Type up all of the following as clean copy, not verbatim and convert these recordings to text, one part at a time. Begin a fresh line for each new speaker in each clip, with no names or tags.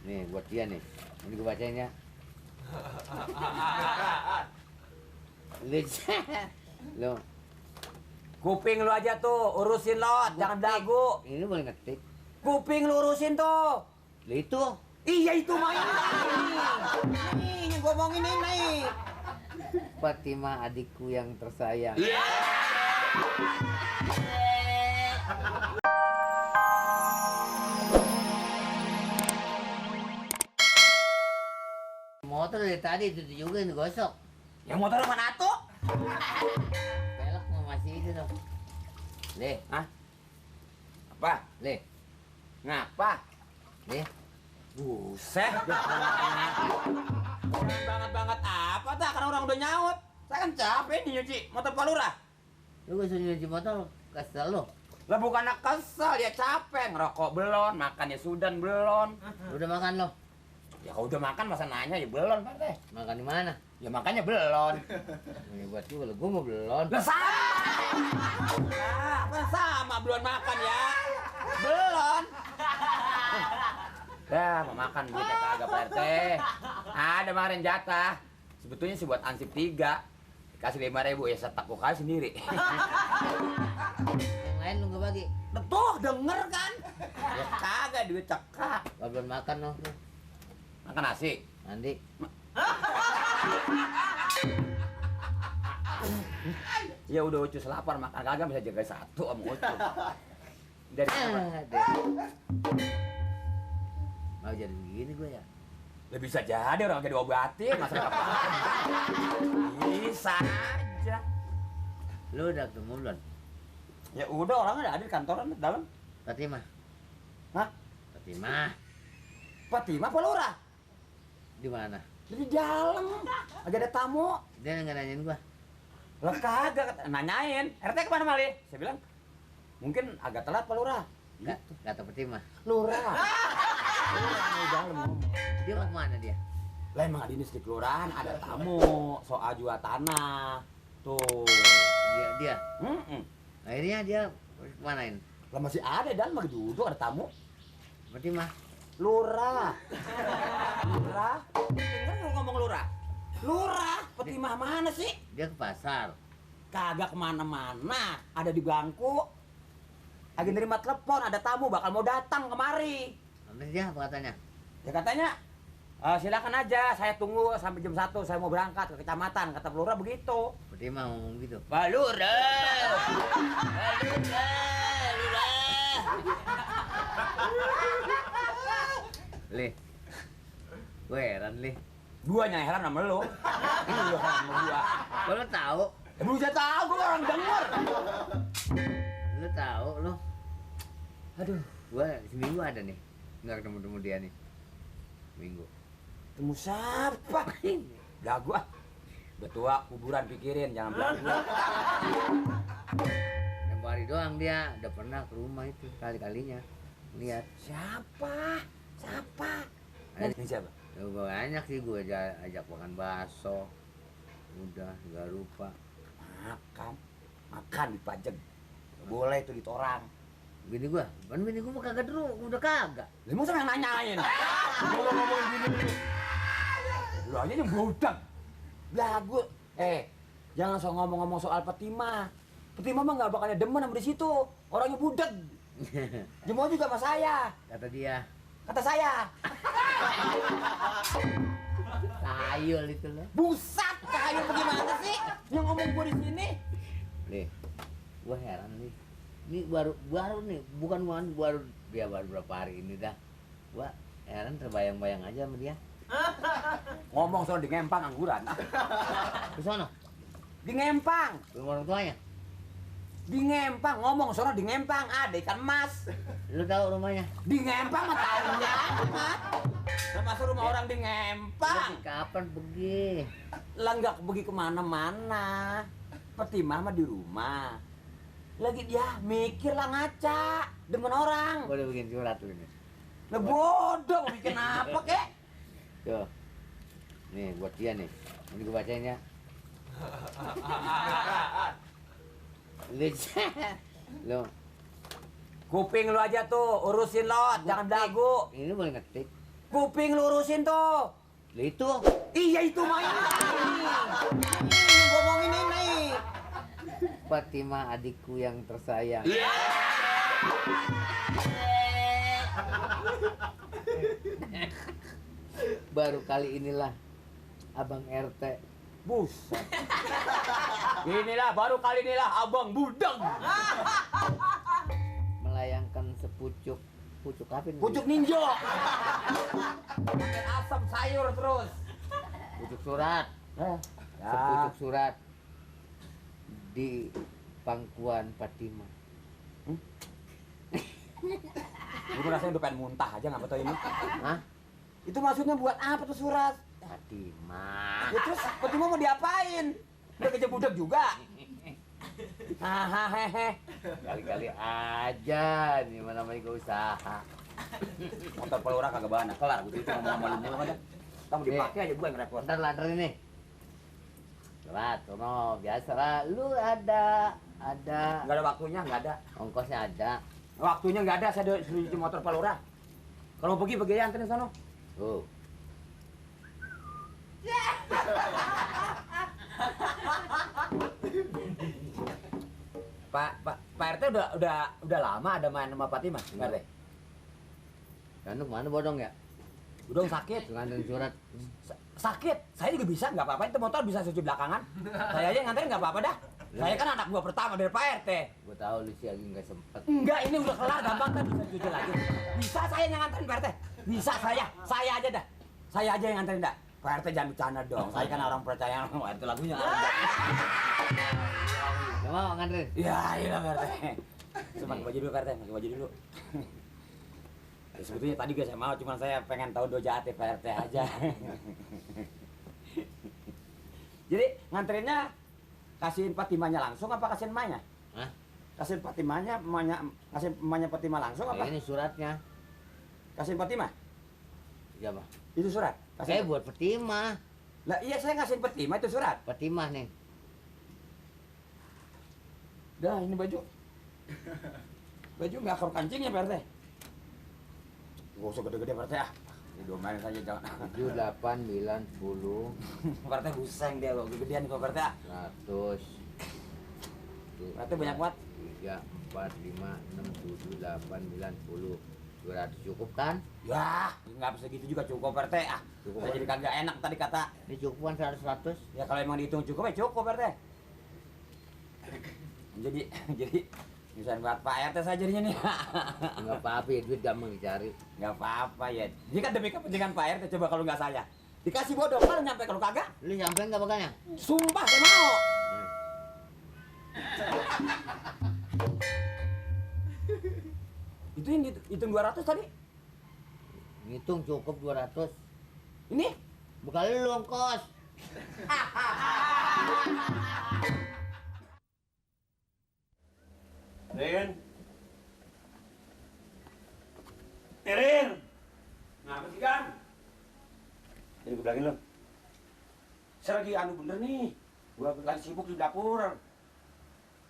Nih buat dia nih. Ini gue bacain ya. Lo
Kuping lu aja tuh, urusin lot, jangan dagu.
ini boleh ngetik.
Kuping lu urusin tuh.
Lah itu
Iya itu mah ini. Nih, yang gua omongin ini.
Fatimah adikku yang tersayang. Motor dari tadi itu juga yang digosok.
Yang motor mana tuh?
Pelek mau masih itu dong. Le,
Hah? Apa?
le,
Ngapa?
le.
Buset. Banget apa dah? Karena orang udah nyaut. Saya kan capek nih nyuci motor Pak Lurah.
Lu gak suruh nyuci motor, kesel lu.
Lah bukan kesel, ya capek. Ngerokok belum, makan ya sudan belum.
Lu udah makan lo?
Ya kalau udah makan masa nanya ya belum Pak teh.
Makan di mana?
Ya makanya belum.
Ini buat juga, gua mau belon.
Lah sama. Apa sama belum makan ya? Belum. Ya, mau makan duitnya kagak Pak RT. Ada kemarin jatah. Sebetulnya sih buat ansip 3. Kasih 5.000 ya setak gua kasih sendiri.
Yang lain lu gak bagi?
Tuh denger kan? Ya kagak duit cekak.
Gak belum makan lo.
Makan nasi.
Nanti.
Ya udah Ucus lapar makan kagak bisa jaga satu sama Ucus. Dari apa?
Deh. Mau jadi begini gue ya?
Ya bisa jadi orang kayak diobatin masa apa? Bisa aja.
Lu udah ketemu belum?
Ya udah orangnya ada di kantoran dalam.
Fatimah?
Hah?
Fatimah?
Fatimah apa Lurah?
Di mana?
Di dalam. Lagi ada tamu.
Dia nggak nanyain gua.
Lah kagak nanyain. RT kemana Mali? Saya bilang mungkin agak telat Pak Lurah.
Nggak, kata Fatimah.
Lurah. Lurah di dalam ngomong.
Dia mau kemana dia?
Lah emang di dinas di kelurahan ada tamu soal jual tanah. Tuh.
Dia.
Mm-mm.
Akhirnya dia kemanain?
Lah masih ada dan lagi duduk ada tamu.
Fatimah?
Lurah. Lurah. Dengar lu ngomong lurah? Lurah. Fatimah mana sih?
Dia ke pasar.
Kagak kemana-mana. Ada di bangku. Lagi nerima telepon ada tamu bakal mau datang kemari.
Nanti dia apa katanya?
Ya katanya, silakan aja, saya tunggu sampai jam 1, saya mau berangkat ke kecamatan, kata Lurah begitu.
Fatimah ngomong gitu.
Pak Lurah! Pak Lurah! Lurah!
Le, gue heran Le.
Gua yang heran sama lo. Ini lu heran sama gua.
Kok lu tahu?
Lu udah tahu, gua orang denger.
Lu tahu lu? Aduh, gua seminggu ada nih. Nggak ketemu dia nih. Minggu.
Temu siapa? Lah gua. Udah tua, kuburan pikirin, jangan belagu.
Yang hari doang dia udah pernah ke rumah itu kali-kalinya. Lihat.
Siapa? Siapa? Ini siapa?
Ya, banyak sih gue ajak makan bakso. Udah, nggak lupa.
Makan dipajang. Boleh itu ditorang.
Bini gua, kan bini gua mah kagak dulu, udah kagak.
Lu mau sama yang nanyain? Gua ngomongin gini dulu. Lu aja yang bodoh. Belagu. Jangan sok ngomong-ngomong soal Fatimah. Fatimah mah nggak bakalnya demen sama di situ. Orangnya budeg. Dia mau juga sama saya.
Kata dia.
Kata saya.
Tayul itu loh.
Busat, kayu bagaimana sih? Yang ngomong gua di sini.
Nih, gua heran nih. Ini baru nih, bukan baru dia baru berapa hari ini dah. Gua heran terbayang-bayang aja sama dia.
Ngomong soal di Ngempang angguran.
Ke sono,
Di Ngempang.
rumah orang tuanya.
Di Ngempang ngomong soal di Ngempang ada ikan emas.
Lu tahu rumahnya?
Di Ngempang mah tahunya amat. Termasuk rumah orang di Ngempang.
Lu kapan pergi?
Lah nggak pergi kemana-mana. Fatimah mah di rumah. Lagi dia mikir lah ngaca. Demen orang.
Gua udah bikin surat tuh ini.
Lah bodoh mau bikin apa kek?
Tuh. Nih buat dia nih. Ini gua bacain ya. Lu
Kuping lu aja tuh, urusin lot, jangan dagu.
ini boleh ngetik.
Kuping lurusin tuh.
Lah itu
Iya itu mah ini. Ini ngomongin ini.
Fatimah adikku yang tersayang. Baru kali inilah Abang RT
Buset. Inilah baru kali inilah abang budeng.
melayangkan sepucuk apa ini?
Pucuk ninja. Makan asam sayur terus.
Pucuk surat.
Ya.
Sepucuk surat di pangkuan Fatimah.
Gue rasanya udah pengen muntah aja nggak betul ini.
Hah?
Itu maksudnya buat apa tuh surat?
Fatimah.
Ya terus Fatimah mau diapain? Udah kerja budak juga. Hahaha.
Kali-kali aja nih mana namanya ke usaha.
Motor pelurah kagak bahan, kelar gue itu ngomong mulu aja. Kamu dipakai aja gue yang repot.
Ntar lah, ntar ini. Surat, sono biasa lah. Lu ada
Nggak ada waktunya, nggak ada.
ongkosnya ada.
Waktunya nggak ada, saya suruh cuci motor pelurah. Kalau mau pergi aja anterin sono.
Tuh.
Pak RT udah lama ada main sama Fatimah, Pak RT.
Kan mana bodong ya?
Udah sakit.
Nganterin surat.
Sakit, saya juga bisa, nggak apa-apa. Itu motor bisa cuci belakangan. Saya aja yang nganterin nggak apa-apa dah. Saya kan anak gua pertama dari Pak RT.
Gua tahu lu sih lagi nggak sempet.
Enggak, ini udah kelar, gampang kan bisa cuci lagi. Bisa saya yang nganterin Pak RT. Bisa saya aja dah. Saya aja yang nganterin dah. Pak RT jangan bercanda dong. Saya kan orang percaya sama itu lagunya.
Gak mau nganterin?
Ya, iya Pak RT. Pakai baju dulu Pak RT, pakai baju dulu. Ya, sebetulnya tadi gak saya mau, cuma saya pengen tahu do jahatnya Pak RT aja. Jadi nganterinnya kasihin Fatimahnya langsung apa kasihin emaknya?
Hah?
Kasihin Fatimahnya, kasihin emaknya Fatimah langsung apa?
Ini suratnya.
Kasihin Fatimah?
Iya, Pak.
Itu surat?
Saya buat Fatimah.
Lah iya saya ngasihin Fatimah itu surat.
Fatimah nih.
Dah ini baju. Baju nggak akar kancingnya Pak RT. Gak usah gede-gede Pak RT ah. Ini domain saja jangan.
7, 8, 9, 10,
Pak RT buseng dia kok gedean nih Pak RT ah.
100.
Pak RT banyak banget.
3, 4, 5, 6, 7, 8, 9, 10. 200 cukup kan?
Ya, nggak bisa gitu juga cukup Pak RT ah.
Cukup,
Saya jadi kagak enak tadi kata.
Ini cukup kan 100-100?
Ya kalau emang dihitung cukup ya cukup Pak RT. Jadi misalnya buat Pak RT saja jadinya nih.
Enggak apa-apa ya, duit gampang dicari.
Nggak apa-apa ya. Ini kan demi kepentingan Pak RT coba kalau nggak saya. Dikasih bodoh kalau nyampe kalau kagak.
Lu sampein enggak bakalnya?
Sumpah saya mau. Itu yang hitung 200 tadi.
Ngitung cukup 200.
Ini
Bukan lu ongkos.
Rin. Rin. Ngapa sih kan? Jadi gue bilangin lo. Saya lagi anu bener nih. Gua lagi sibuk di dapur.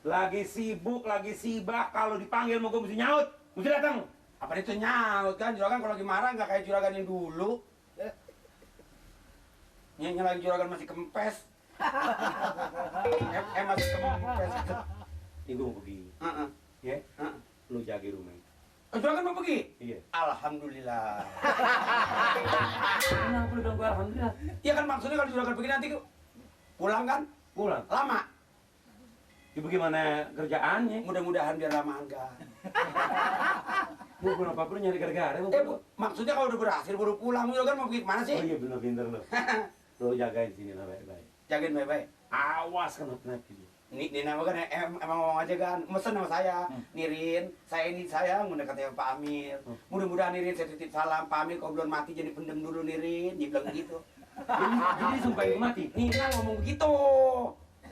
Lagi sibuk, lagi sibak. Kalau dipanggil mau gue mesti nyaut. Mesti datang. Apa itu nyaut kan? Juragan kalau lagi marah nggak kayak juragan yang dulu. Yang lagi juragan masih kempes. Masih kempes. Ini gue mau pergi. Ya? Lu jaga rumah. Juragan mau pergi? Iya. Alhamdulillah. Kenapa lu bilang gue alhamdulillah? Iya kan maksudnya kalau juragan pergi nanti pulang kan? Pulang. Lama. Ya bagaimana kerjaannya? Mudah-mudahan biar lama enggak. Bu, kenapa perlu nyari gara-gara? Bu, maksudnya kalau udah berhasil baru pulang, juragan mau pergi kemana sih? Oh iya bener pinter lo. Lo jagain sini lah baik-baik. Jagain baik-baik. Awas kan kenapa dia. Ini nama kan emang ngomong aja kan, mesen sama saya, Nirin, saya mendekatnya Pak Amir. Mudah-mudahan Nirin saya titip salam, Pak Amir kalau belum mati jadi pendem dulu Nirin, dia bilang begitu. Jadi sumpahin mati? Nina ngomong begitu.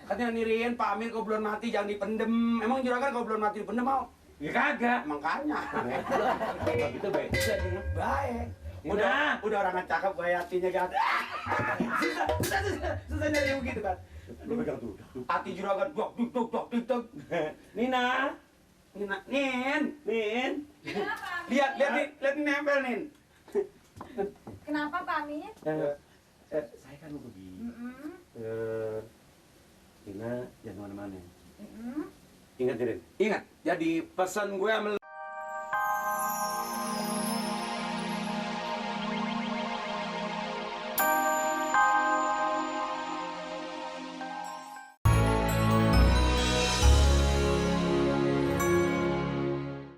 Katanya Nirin, Pak Amir kalau belum mati jangan dipendem. Emang juragan kalau belum mati dipendem mau? Ya kagak. Makanya. Kalau gitu baik. Baik. Udah orang cakep kayak hatinya kan. Susah nyari yang begitu kan. Lu pegang tuh. Hati juragan dok. Nina. Nin. Lihat nih nempel Nin.
Kenapa Pak Amit?
Saya kan mau pergi. Tina jangan kemana-mana. Ingat, Rin. Ingat, jadi pesan gue sama